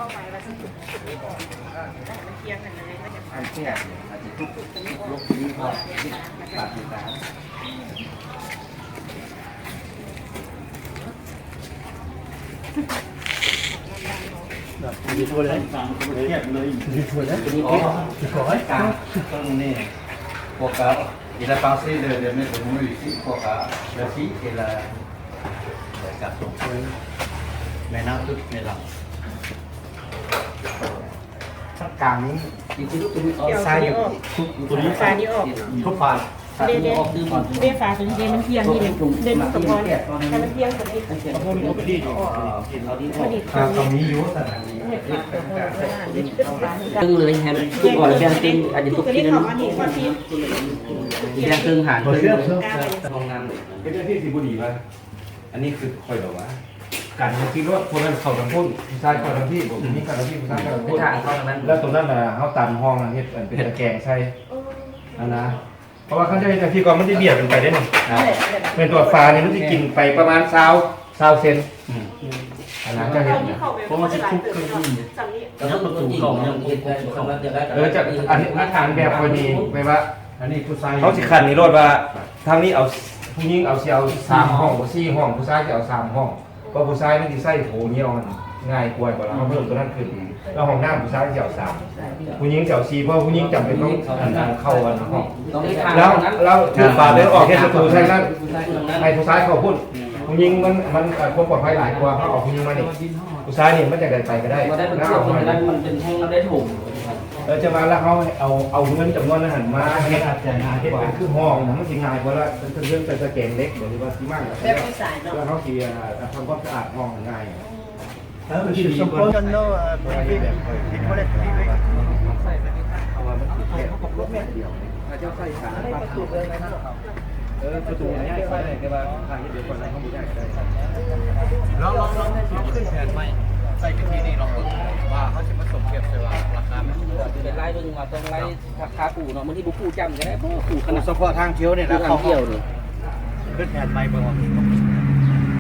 ອັນແຊບອາດຈະທຸກ ທຸກລົກນີ້ກໍຕິດປາກຕິດຕາ. ດີໂພດເລີຍ ດີໂພດເລີຍ ດີໂພດເລີຍ ກາງເຄິ່ງນີ້ ພວກກະ il a pensé de, de mettre le moules ici, pour, euh, ceci et la, la carton. ແມ່ນ້ຳ toute ແມ່ລຳ. ກາງນີ້ ຈະໄດ້ ເອົາຊາຍຢູ່ ທຸບ ທຸບຝານີ້ອອກ ທຸບຝາ ເດ ເດ ເດ ຝາຕົວນີ້ເດ ມັນພຽງນີ້ເດ ເດ ມັນສະພອນ ໃຫ້ມັນພຽງຕົວນີ້ ເອົາຕົວນີ້ອອກ ເອົາຕົວນີ້ ອ່າ ກໍມີຢູ່ຊັ້ນນະ ເຮັດຝາຕົວນີ້ ເຄິ່ງເລີຍ ໃຫ້ມັນທຸບກ່ອນ ແບ່ງເຄິ່ງ ອັນນີ້ທຸບທີ່ໜຶ່ງ ແບ່ງເຄິ່ງຫານເຄິ່ງ ຫ້ອງນ້ຳ ເຮັດຈັ່ງຊີ້ຊິບໍ່ດີວະ? ອັນນີ້ຄືຂ້ອຍດອກວ່າ ກັນມາທີ່ລົດ ຜູ້ນັ້ນເຂົ້າທາງພຸ້ນ ຜູ້ຊາຍເຂົ້າທາງພີ້ ຜູ້ຍິງເຂົ້າທາງພີ້ ຜູ້ຊາຍເຂົ້າທາງພຸ້ນ ແລ້ວຕົວນັ້ນນະ ເຮົາຕັນຮ່ອງເຮັດອັນເປັນຕະແກງໃສ່ ອັນນະ ເພາະວ່າຄັນເຈົ້າເຮັດຈັ່ງຊີ້ກ່ອນ ມັນຊິບຽດກັນໄປເດ້ນີ້ ແມ່ນຕົວຝານີ້ມັນຊິກິນໄປປະມານຊາວ ຊາວເຊັນ ອືມ ອັນນັ້ນເຈົ້າເຮັດ ເພາະມັນຊິທຸບເຄື່ອງ ແລ້ວປະຕູເຂົ້າຍັງຄົບ ເອີ ຈະ ອັນນີ້ ອັນແບບຂ້ອຍນີ້ ແບບວ່າ ອັນນີ້ຜູ້ຊາຍ ເຮົາຊິຂັນນີ້ໂລດວ່າ ທາງນີ້ເອົາ ຜູ້ຍິງເອົາ ຊິເອົາສາມຫ້ອງ ສີ່ຫ້ອງ ຜູ້ຊາຍຊິເອົາສາມຫ້ອງ ເພາະຜູ້ຊາຍມັນຊິໃຊ້ໂຫຍຽວຫັ້ນງ່າຍກວ່າ ເວລາເຮົາເພີ່ມຕົວນັ້ນຂຶ້ນ ແລ້ວຫ້ອງນ້ຳຜູ້ຊາຍຊິເອົາສາມ ຜູ້ຍິງຊິເອົາສີ່ ເພາະຜູ້ຍິງຈຳເປັນຕ້ອງ ອັນ ອັນເຂົ້າອັນຫ້ອງ ແລ້ວ ແລ້ວຖືກປາເດີນອອກເຮັດປະຕູໃສ່ນັ້ນ ໃຫ້ຜູ້ຊາຍເຂົ້າພຸ້ນ ຜູ້ຍິງມັນ ມັນ ເອີ ຄວາມປອດໄພຫຼາຍກວ່າ ເຮົາເອົາຜູ້ຍິງມານີ້ ຜູ້ຊາຍນີ້ມັນຈະໄດ້ໄປກໍໄດ້ ແລ້ວເອົາມາ ມັນເປັນຫ້ອງ ມັນໄດ້ຖົງ ເອີ ຈະວ່າແລ້ວເຮົາເອົາ ເອົາເງິນຈຳນວນນັ້ນມາເຮັດ ເຮັດເປັນຄືຫ້ອງນະ ມັນຊິງ່າຍກວ່າລະ ເປັນເຮືອນໃສ່ຕະແກງເຫຼັກ ຫຼືວ່າຊິໝັ້ງ ແບບຜູ້ຊາຍເນາະ ແລ້ວເຮົາຊິ ເອີ ທຳຄວາມສະອາດຫ້ອງງ່າຍ. Monsieur Sampol, no, uh, privé, privé, privé. ເອີ ປະຕູນີ້ໃຫ້ຂ້ອຍໄດ້ ແຕ່ວ່າຖ້າເຮັດດຽວກ່ອນແລ້ວເຮົາບໍ່ໄດ້ກໍໄດ້ ລອງ ລອງ ລອງ ລອງຂຶ້ນແຜນໃໝ່ ໃສ່ວິທີນີ້ລອງເບິ່ງວ່າເຮົາຊິມາສົມທຽບໃສ່ວ່າລາຄາມັນ ເປັນລາຍເບິ່ງວ່າຕ້ອງລາຍ ຖ້າ ຖ້າປູເນາະ ບາງທີບໍ່ປູຈ້ຳກໍໄດ້ ບໍ່ປູຂະໜາດ ສະເພາະທາງທ່ຽວນີ້ນະ ທາງທ່ຽວນີ້ ຂຶ້ນແຜນໃໝ່ເບິ່ງວ່າ